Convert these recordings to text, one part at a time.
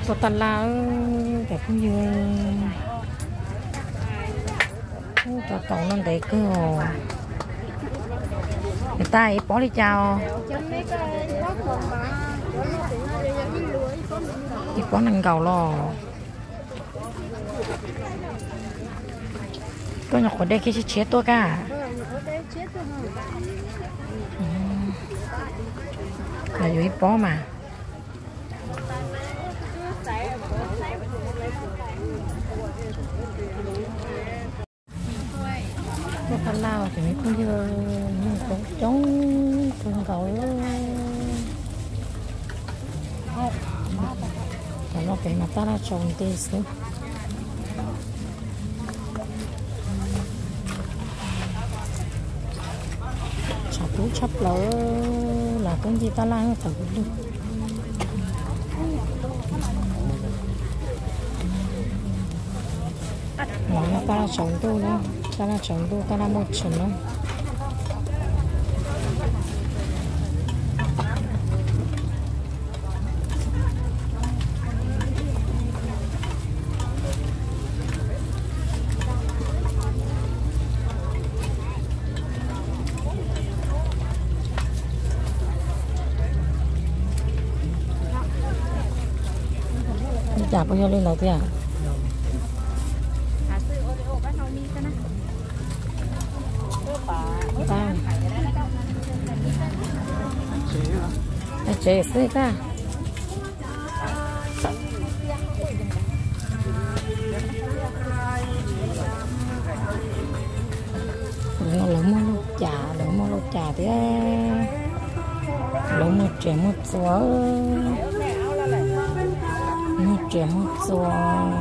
Tuaj taj laj, cov phooj ywg, cov taum no ntev kawg. Nws taj ib pob li cas os? Ib pob nees nkaum los. Koj nyuam qhuav de kiag tshiab tshiab tuaj kaj. Los yuav ib pob mas. Tuaj taj laj, cov me phooj ywg, neeg coob coob kawg nkaus. Tam no peb mas taj laj tsaus nti xwb. Tshav kub tshaj plaws, lam tub nti taj laj txawv lug. Los yog taj laj tsaus ntuj na, taj laj tsaus ntuj, taj laj muaj tshee na. Li cas puas yog li lawv tiag? Tsev xwb kaj. Lawv muaj lauj cas, lawv muaj lauj cas thiab. Lawv muaj riam muaj txuas, muaj riam muaj txuas.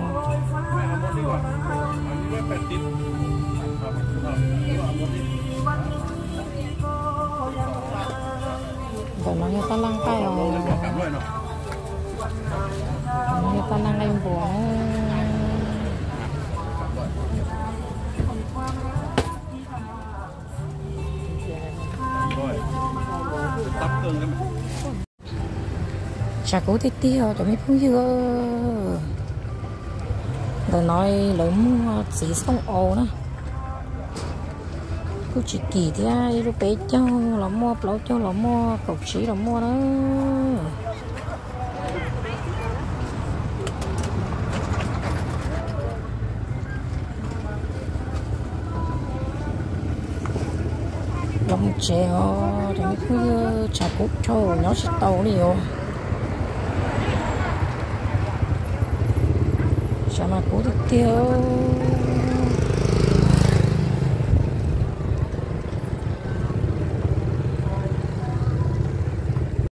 Ntawm no yog taj laj nqaij os. Ntawm no yog taj laj nqaij npua. Tshav kub tiag tiag os cov me phooj ywg. Ntawm no lawv muag txiv xoob aus na. Kuj tsis kim thiab, ib lub peb caug los muaj, plaub caug los muaj, kaum tsib los muaj na. Los mus tsev os, tshav kub dhau nyob tsis tau li os. Tshav mas kub tiag tiag.